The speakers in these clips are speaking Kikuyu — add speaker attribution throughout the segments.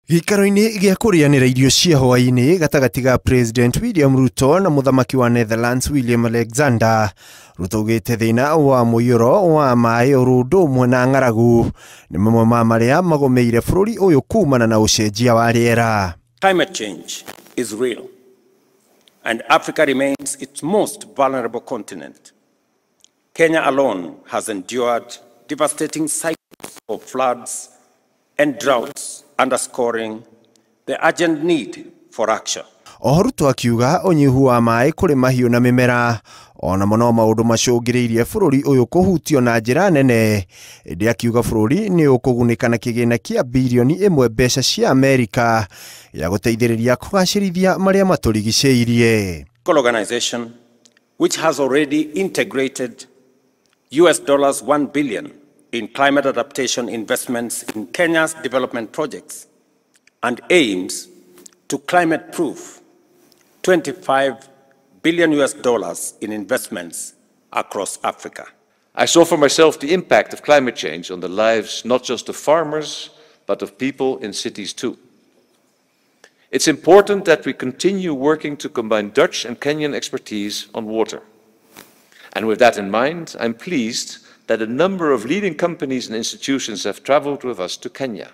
Speaker 1: Gĩikaro-inĩ gĩa kũrĩanĩra irio cia hwaĩ-inĩ gatagatĩ ga President William Ruto na mũthamaki wa Netherlands William Alexander, Ruto augĩte thĩna wa mũiyũro wa maĩ oro ũndũ ũmwe na ng'aragu nĩ mamwe ma marĩa magũmĩire bũrũri ũyũ kumana na ũcenjia wa rĩera.
Speaker 2: Climate change is real, and Africa remains its most vulnerable continent. Kenya alone has endured devastating cycles of floods and droughts, underscoring the urgent need for action.
Speaker 1: Oho Ruto akiuga ũnyihu wa maĩ kũrĩ mahiũ na mĩmera onamo no maũndũ macũngĩrĩirie bũrũri ũyũ kũhutio na njĩra nene, ĩndĩ akiuga bũrũri nĩ ũkũgunĩka na kĩgĩna kĩa birioni 1 mbeca cia Amerika ya gũteithĩrĩria kũgacĩrithia marĩa matũrigicĩirie.
Speaker 2: Organization, which has already integrated US dollars 1 billion in climate adaptation investments in Kenya's development projects and aims to climate-proof 25 billion US dollars in investments across Africa.
Speaker 3: I saw for myself the impact of climate change on the lives not just of farmers, but of people in cities too. It's important that we continue working to combine Dutch and Kenyan expertise on water. And with that in mind, I'm pleased that a number of leading companies and institutions have traveled with us to Kenya.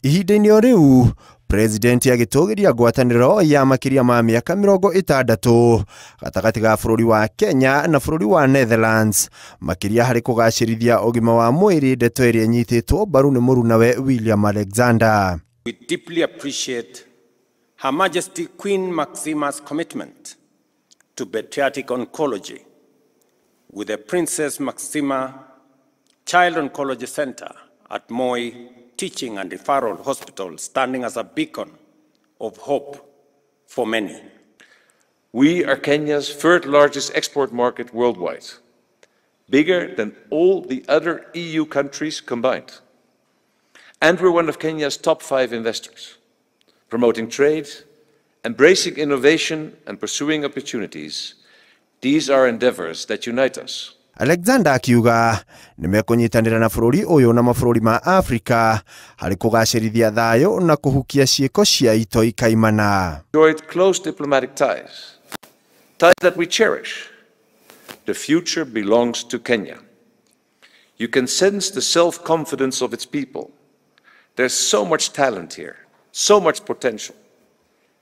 Speaker 1: Ihinda-inĩ o rĩu, President agĩtũgĩria ngwatanĩro ya makĩria ma mĩaka 60 gatagatĩ ga bũrũri wa Kenya na bũrũri wa Netherlands, makĩria harĩ kũgacĩrithia ũgima wa mwĩrĩ, ndeto ĩrĩa ĩnyitĩtwo mbaru nĩ mũrunawe William Alexander.
Speaker 2: We deeply appreciate Her Majesty Queen Maxima's commitment to pediatric oncology with the Princess Maxima Child Oncology Center at Moi Teaching and Referral Hospital standing as a beacon of hope for many.
Speaker 3: We are Kenya's third largest export market worldwide, bigger than all the other EU countries combined. And we're one of Kenya's top 5 investors, promoting trade, embracing innovation and pursuing opportunities. These are endeavors that unite us.
Speaker 1: Alexander akiuga nĩ mekũnyitanĩra na bũrũri ũyũ na mabũrũri ma Afrika harĩ kũgacĩrithia thayũ na kũhukia ciĩko cia itoi kaimana.
Speaker 3: Enjoyed close diplomatic ties, ties that we cherish. The future belongs to Kenya. You can sense the self-confidence of its people. There's so much talent here, so much potential.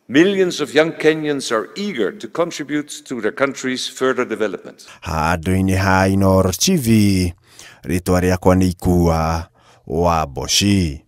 Speaker 3: Millions of young Kenyans are eager to contribute to their country's further development.
Speaker 1: Handũ-inĩ ha Inooro TV, rĩtwa rĩakwa nĩ Ikua wa Mboci.